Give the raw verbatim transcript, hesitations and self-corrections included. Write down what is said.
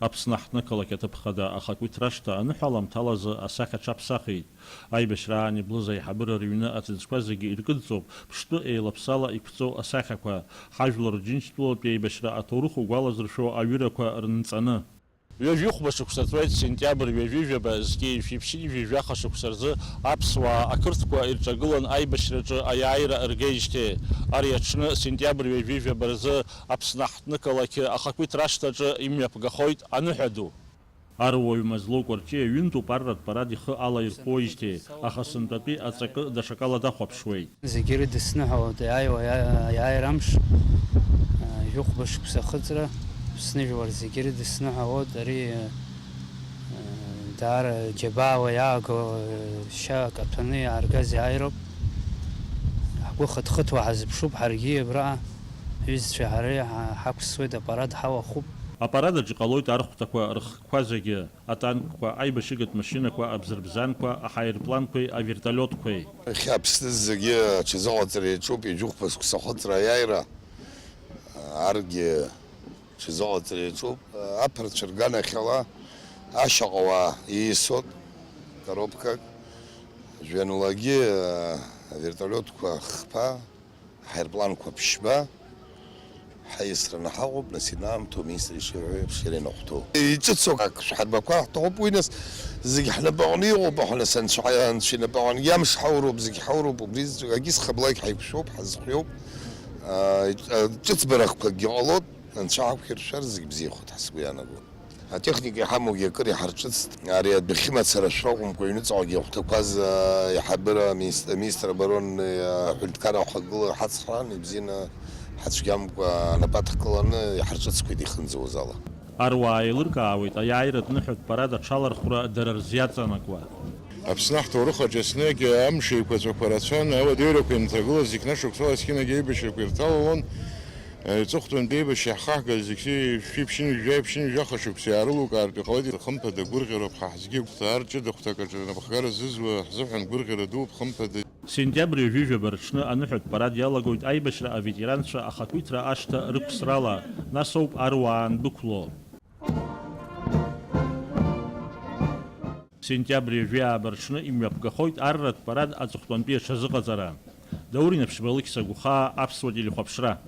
Аԥсны аҳҭнықалақь аҭыԥ хада ахақәиҭра ашҭа аныҳәа аламҭалазы асахьа аҽаԥсахит. Аибашьраан иблыз аиҳабыра рыҩны аҭыӡқәа зегьы иркыдҵоуп ԥштәы еилаԥсала иқәҵоу асахьақәа, ҳажәлар Џьынџьтәылатәи аибашьра аҭоурых угәалазыршәо аҩырақәа рынҵаны. Ҩажәихәба шықәса ҵуеит сентиабр ҩажәи жәаба зқьи жәшәи ԥшьынҩажәи жәаха шықәса рзы аԥсуаа ақырҭқәа ирҿагылан аибашьраҿы аиааира ргеижьҭеи. Ари аҽны, сентиабр ҩажәи жәаба рзы, Аԥсны аҳҭнықалақь ахақәиҭра ашҭаҿы имҩаԥгахоит аныҳәа ду. Аруаҩ Мазлоу Кәарҷиа ҩынтәуп арратә парад ихы алаирхәуеижьҭеи, аха сынтәатәи аҵакы даҽакала дахәаԥшуеит. Зегьы ирыдысныҳәалоит, иааиуа иа-, иааира амш, а, жәохәба шықәса ахыҵра, Аԥсны жәлар зегьы ирыдысныҳәалоит, ари, а, даара џьабаала иааго, а, шьа каҭәаны иааргаз иааироуп. Ҳгәы хыҭхыҭуа ҳазыԥшуп ҳаргьы абраҟа, ҳҩызцәеи ҳареи ҳа-, ҳақәсуеит, апарад ҳалахәуп. Апарад аҿы иҟалоит архәҭақәа рыхкқәа зегьы. Атанкқәа, аибашьыгатә машьынақәа, абзырбзанқәа, аҳаирпланқәеи авертолиотқәеи. Иахьа Аԥсны зегьы аҽазыҟаҵара иаҿуп, ҩажәихәба шықәса ахыҵра аиааира, аргьы аҽазыҟаҵара иаҿуп. Аԥырцәа рганахьала ашьаҟауаа ииасуеит коробкак, жәҩанлагьы авертолиотқәа хԥа. Ҳаирпланқәа ԥшьба, ҳаиасраны ҳаҟоуп, нас инаамҭоу аминистр ишиҳәо еиԥш иара ианахәҭоу. Иҿыцу ак шәҳарбақәа ҳҭахуп, уи нас зегь ҳнапаҟны иҟоуп, аха нас анцәа, анцәа инапаҟынгьы амш ҳауроуп, зегь ҳауроуп, убри заҵәык агьыс хыблак ҳаиқәшәоуп, ҳазхиоуп. Аа, ҿыцбарахқәакгьы ҟалоит, анцәа ҳақәиршәар зегь бзиахоит ҳәа сгәы иаанагоит. Атехника иҳамоугьы акыр иҳарҿыцт. Ари адәахьы мацара шәакәымкәа, аҩныҵҟагьы ахәҭақәаз, аа, аиҳабыра аминис-, аминистр обороны аҳәынҭқарра ахагыла ҳацхраан, ибзианы ҳацәгьамкәа анапы адҳкыланы иҳарҿыцқәеит ихынӡауаз ала. Аруаа еилыркаауеит аиааиратә ныҳәатә парад аҽалархәра дара рзы иаҵанакуа. Аԥсны ҳҭоурых аҿы еснагь амш еиқәаҵәақәа рацәан, ауадаҩрақәа ианҭагылаз, зқьнашықәсала есқьынагь аибашьрақәа ирҭалалон. Аҵыхәтәантәи аибашьра иаҳхаҳгаз зегьы шәи ԥшьынҩажәи жәаҩа ԥшьынҩажәи жәаха шықәса иаарылукаартә иҟалеит, хымԥада гәырӷьароуп, ҳа ҳзгьы агәҭаа рҷыда хәҭак аҿы анапхгара зызуа ҳзыҳәан гәырӷьара дууп, хымԥада. Сентиабр ҩажәи жәаба рыҽны аныҳәатә парад иалагоит аибашьра аветеранцәа ахақәиҭра ашҭа рықәсрала, нас ауп аруаа андәықәло. Сентиабр ҩажәи ааба рҽны имҩаԥгахоит арратә парад аҵыхәтәантәи аҽазыҟаҵара. Даур Инаԥшьба, Алықьса Гәхаа, Аԥсуа телехәаԥшра.